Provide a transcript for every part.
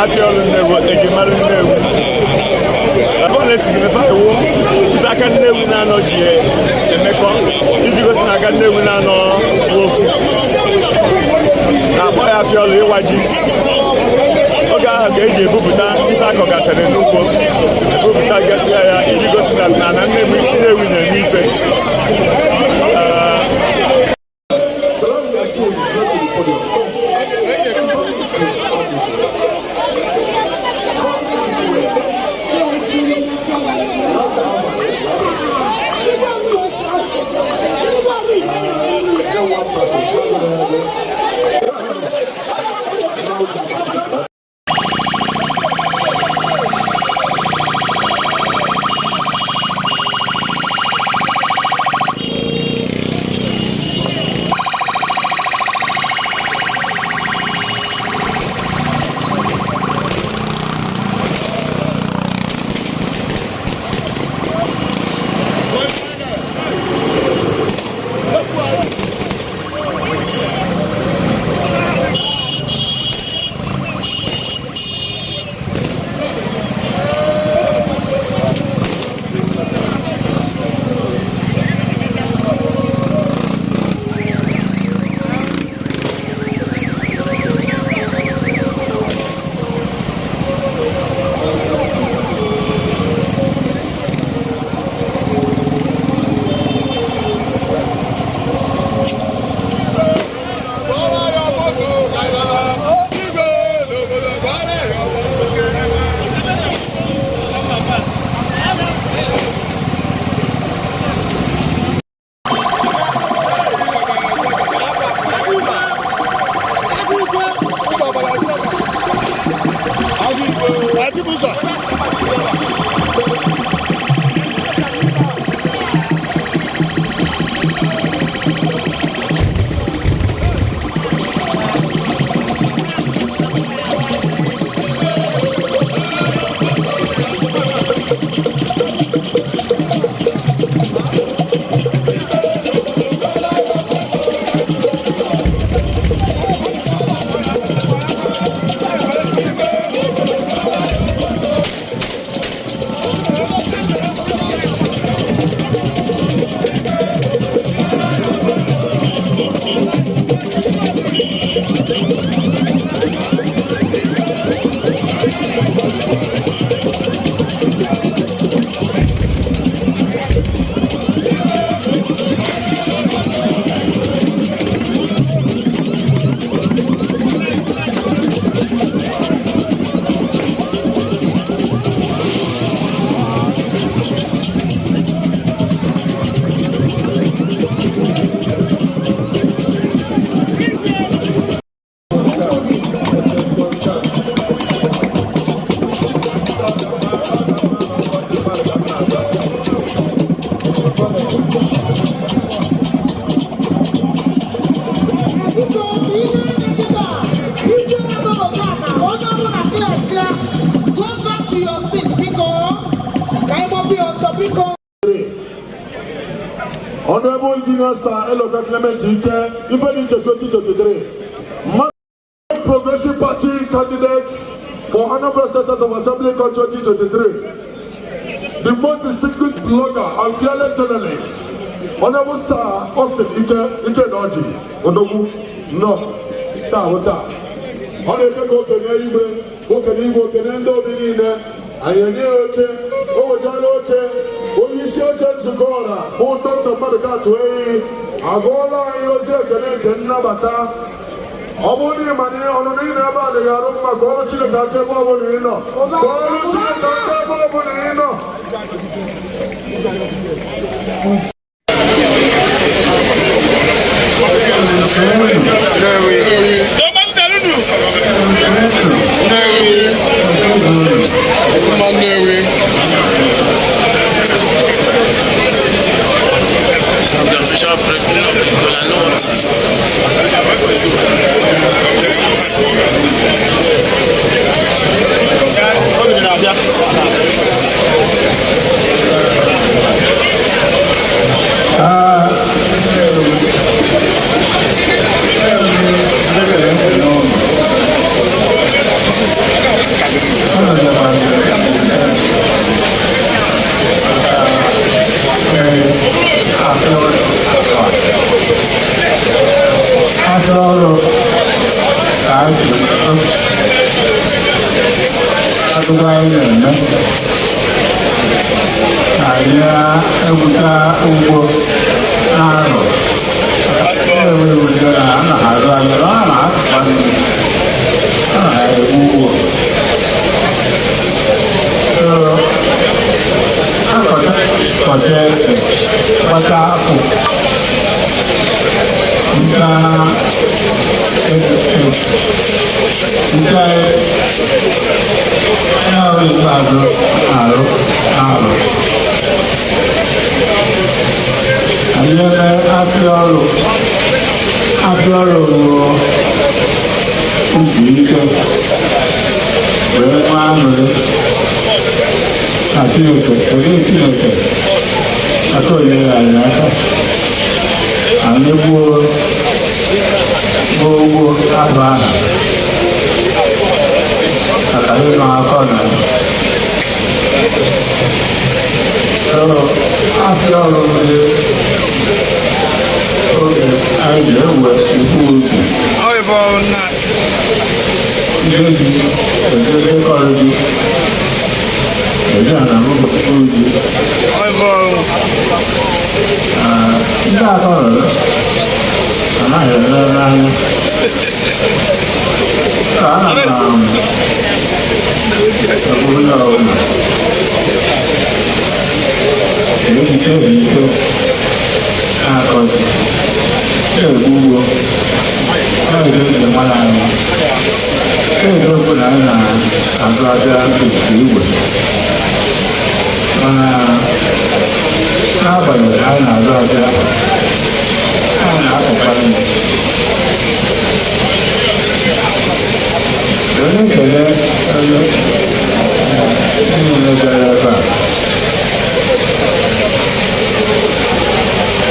Afịa ọlụ Nnewi, ejimara Nnewi. Ebe ọ na-esignify iwu ife aka Nnewi na-anọ ji emekọ iji gosi na aka Nnewi na-anọ bụ ofu. Na-akpọ ya afịa ọlụ ịwa ji. Oge ahụ ka eji ebupụta ife akọgasịrị n'ugbo, ebupụta gasịa ya iji gosi na na Nnewi Nnewi na-eme ife. Allow your team to the podium. Come. Come this way. Come this way. Not that one. Say one person. Biko, ihe kịta ike ọgọgọ na onye ọbụla class ya, go back to your seat, biko, ka anyị gbapụ ya ọsọ, biko. Honorable Engineer Sir Eloka Clement Ike, Ifediche 2023, Progressive Party candidate for Anambra State House of Assembly 2023. The most distinguished blogger and fearless journalist, Honorable Sir Austin Ike Ike Noji, Odogwu, no, taa bụ taa. Ọ na-eke ka okenye igwe, okenye igwe, okenye ndị obi niile, anyị enye ya oche, o wechala oche, onye isi oche nzukọ ọra bụ Dr. Maduka Atueyi, agụọla anyị ozi ekele nke nnabata. Ọ bụrụ na ịma na ọnụnụ ị nọ ebe a dịghị arụ mma, ka ọrụ Chineke aka ebe ọ bụla ị nọ. Ka ọrụ Chineke aka ebe ọ bụla ị nọ. Nnewi. The official breaking of the kola nut. Akụkọ anyị na-eme, anyị egwuta ugbo na-arụ ewu ewu ndị na a na-azụ ahịa, a na-akụkwa nri, a na-egwu ugbo. So, akọta kọta ede, gbata akpụ, nta nke ya ọrụ ikpeazụ arụ arụ. Anyị eme afịa ọrụ. Afịa ọrụ bụ ubi ike wee nwee aṅụrị na Chineke, kelee Chineke aka o nyere anyị aka. Anyị gbuo n'ugbo afọ ahụ maka ịnọ akọ na so afịa ọrụ ndị oge anyị ji ewe ikwu ubi ndị ji ejebe kọrọ ji eji ana mụpụta ubi. Ndị akọrọ anaghị ele n'anya. Ana m onye ọbụla ejike ike na-akọzi, na-egbu ugbo, na-edo njem mara anyị, na-edo okwu na anyị na-azụ abịa igwe, mana n'agbanyeghị anyị na-azụ abịa, anyị na-akọkwa nri. Onye ekele onye niile bịara ebe a.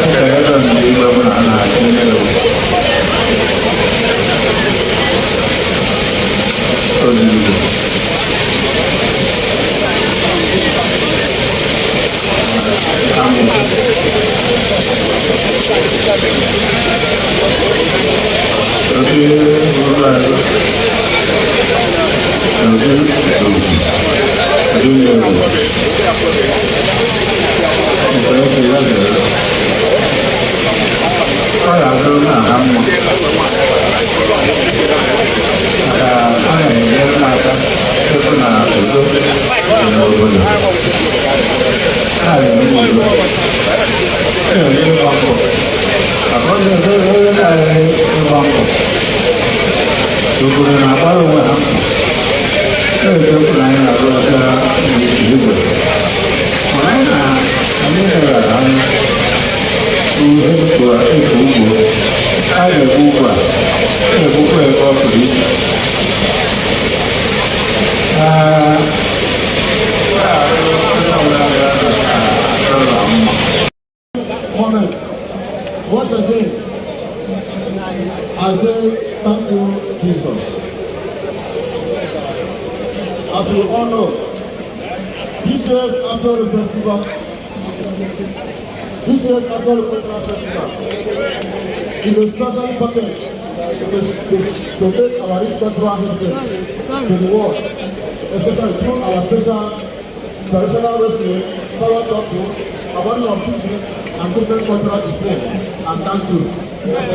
Ekele ebe m igwe bụ na a na-achị Nnewi. Ozugbo. Obi ụlọ obi obi Nnewi. Ekele ya dịrị. Ọ ya-adịrị na ha mma. Maka ọ na-enyere m aka ịhụ na udo dị n'obodo. A na-eme udo. Na-eme ịgba mbọ. Maka onye onye na-eme ịgba mbọ. Obodo na-agbara onwe ha mbọ. Na-eziokwu na anyị na-arụ ọcha igwe. Mana anyị na anyị leghara anya ihe bụ ịkọ ugbo. A na-egbu ugbo a, na-egbukwa ebe ọ pụrụ iche. Ee, onye ọbụla ga-achọ mma. Moment. Once again, I say thank you, Jesus. As we all know, this year's Afiaolu Festival, this year's Afiaolu Cultural Festival is a special package to showcase our rich cultural heritage to the world, especially through our special traditional wrestling, power tussle, awarding of duty, and different cultural displays and dance groups, etc.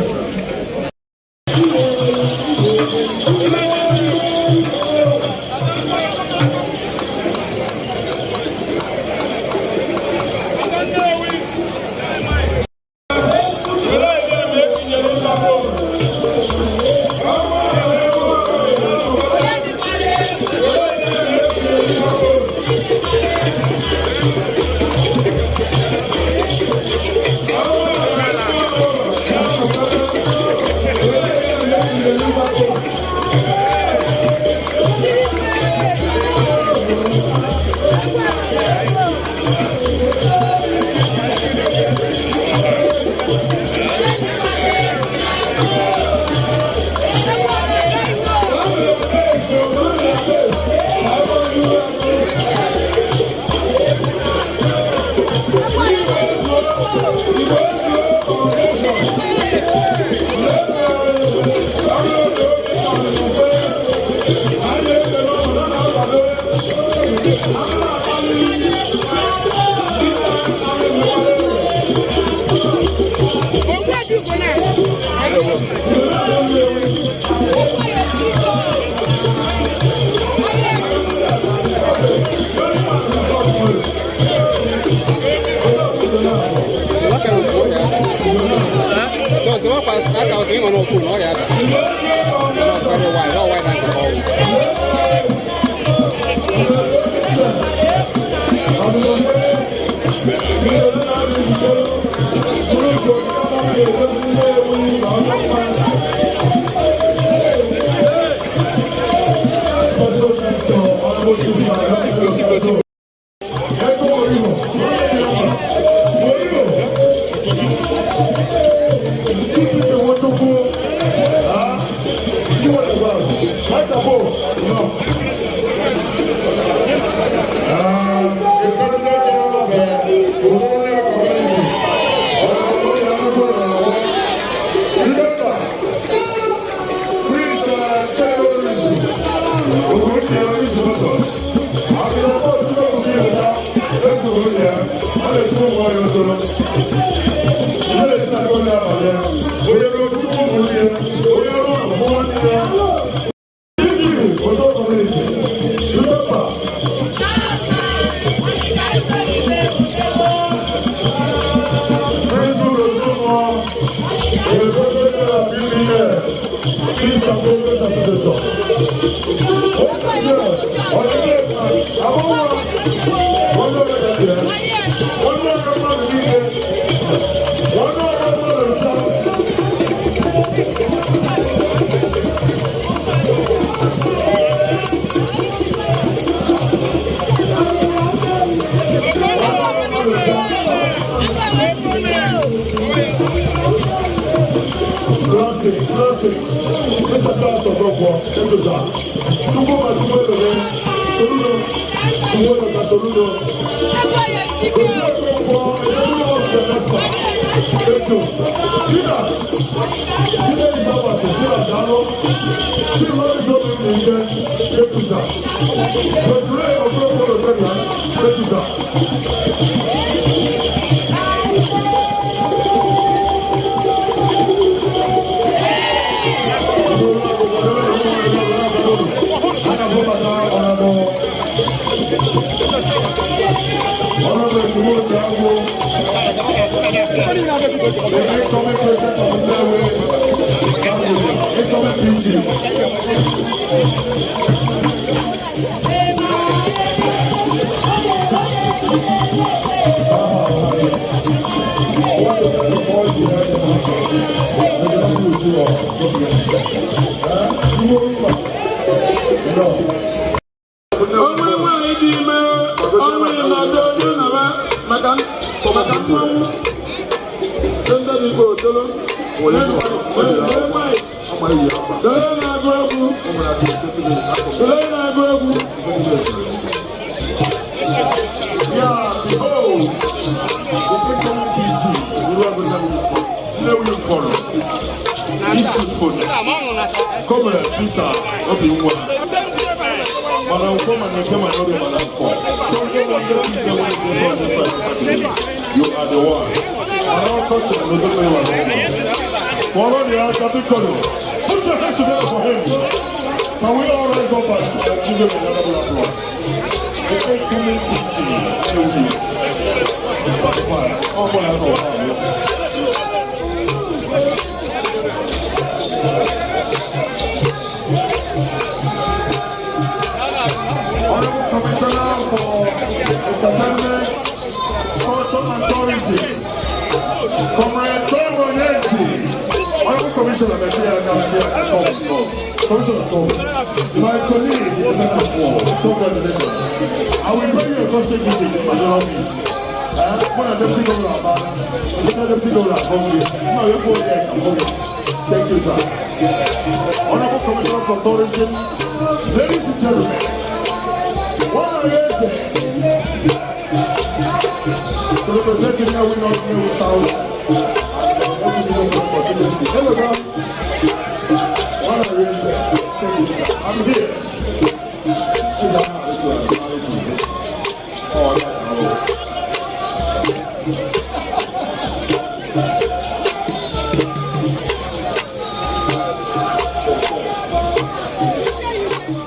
Special thanks to Honorable Chief Sir. Eko Orimo. Orimo. Chief Nwachukwu. Ah, Chiwalagwa. Mike Abo. No. The President General of the Okorone Community. Honorable Remember, Prince Chelo Rizu, Ogunye Rizu Motors, Akịrịkọ Chukwu Obi Eze Ogunye, ọ na-etukwu nwa ya otoro. Ihe na-esi aka onye abalị ya, onye ruo Chukwu ụmụnne ya, onye ruo ụlọ hụ nwanne ya. PG, Oto Community. Remember, Prince Urosumo, the President of BBA, Peace and Progress Association. Yes, nwanne ọga mmadụ niile, nwanne ọga mmadụ ncha. Nwanne ọga mmadụ ncha. Classic, classic. Mr. Charles Okonkwo, thank you, sir. Chukwuma Chukwueloge, Soludo, Chukwueloka Soludo. Gozie Okonkwo, Executive Officer NESPA. Thank you. Judas, Judas Abasi, Judas Dalo. Chief Robinson Obi-Nike, thank you, sir. Jodre Okonkwo Okonkwo, thank you, sir. Honorable Timothy Agbo, the incoming president of Nnewi, incoming PG. What the boys behind the matter? No. Onwe nwaanyị dị ime ọnwa ịnọdụ onye nọba maka mmanwụ ndị dị ikpe otolo nwaanyị dole na-agụ egwu dole na-agụ egwu. Yeah, behold, the incoming PG, Nnewi Fọrọ, Isi Fone, Comrade Peter Obinwa, mana nkwọ mana eke mana oge mana nkwọ. Sunday Monday Tuesday Wednesday Thursday Friday Saturday, you are the one. Mana ọkọchị na odo mmiri wara ụlọ. Kpọrọ ya aka biko nụ. Put your hands together for him. Can we all rise up and give him a round of applause? The incoming PG, Nnewi, certified. Ọ bụla aka ọha ahụ. Honorable Commissioner for Entertainment, Culture and Tourism, Comrade Tom Onyeji. Honorable Commissioner, Nigeria, Nigeria, come, come. Commissioner, come. My colleague in the back of four, congratulations. I will pay you a courtesy visit in my office. When I'm deputy governor Abana, I'm deputy governor Abonge. No, you're for Abonge. Thank you, sir. Honorable Commissioner for Tourism, ladies and gentlemen, one of the to represent Nnewi North, Nnewi South, and the constituency. Hello, girl. One of the thank you, sir. I'm here. Is that how it is? Oh, no.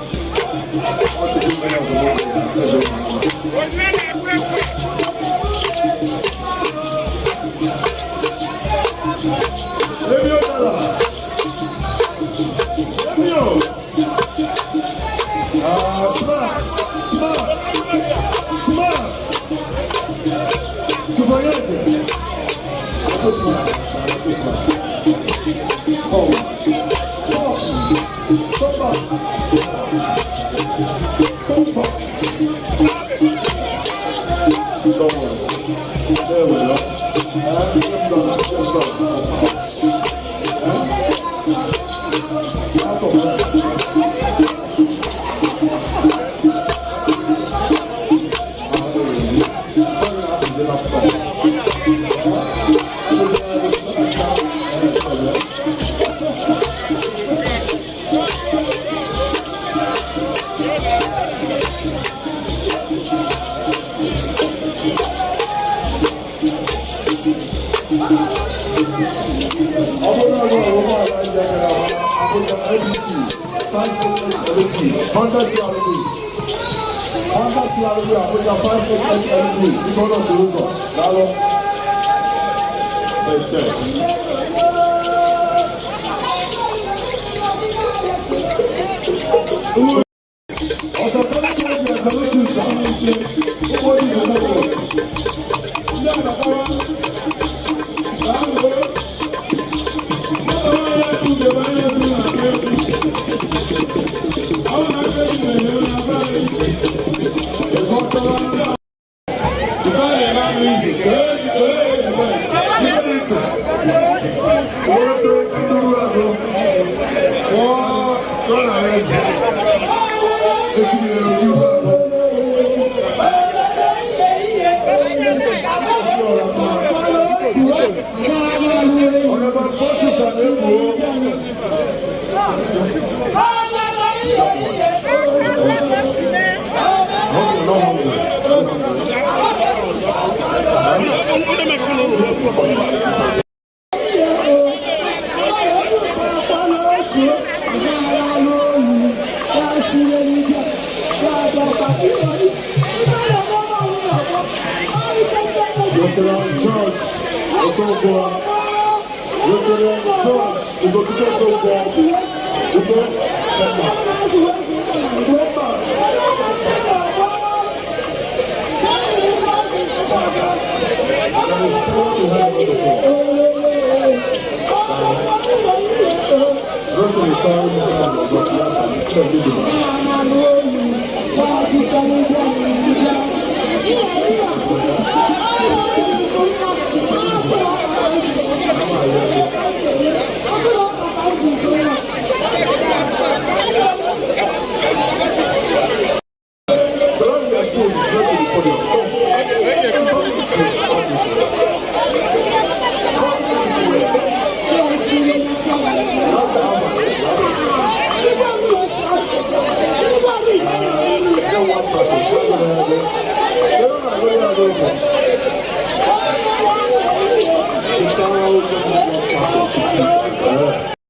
What to do now? Lemio Dallas. Lemio. Smart. Smart. Smart. Tuvoyete. Smart. Smart. Oh. Oh. Come back. Ọ bụrụ na ọ bụ ụgbọala ndị aka na Abuja ABC 588 LP Honda CRV, Honda CRV Abuja 588 LP, biko nọchiri ụzọ. Daalụ. Ete. Ọ̀sán tó ń bọ̀ salute you, sir. Ụgbọ igwe moto. Ndị abatawa. Daalụ. Moto nwaanyị akụ ugegbe anya si na-akụ egwu. Ọ bụ na aka eji na-eme na be anyị. The cultural Ife a na-eme anụ izi. Olee ejikwa ya? unity. Wọ́n ndúrú àgọ́. Wọ́n lọ́nà eze. Etinyere ndúrú àgọ́. Honorable Francis Anegbu. Okay, no hungry. Veteran George Okonkwo. Veteran George Ugochukwu Okonkwo. Ugo Emma.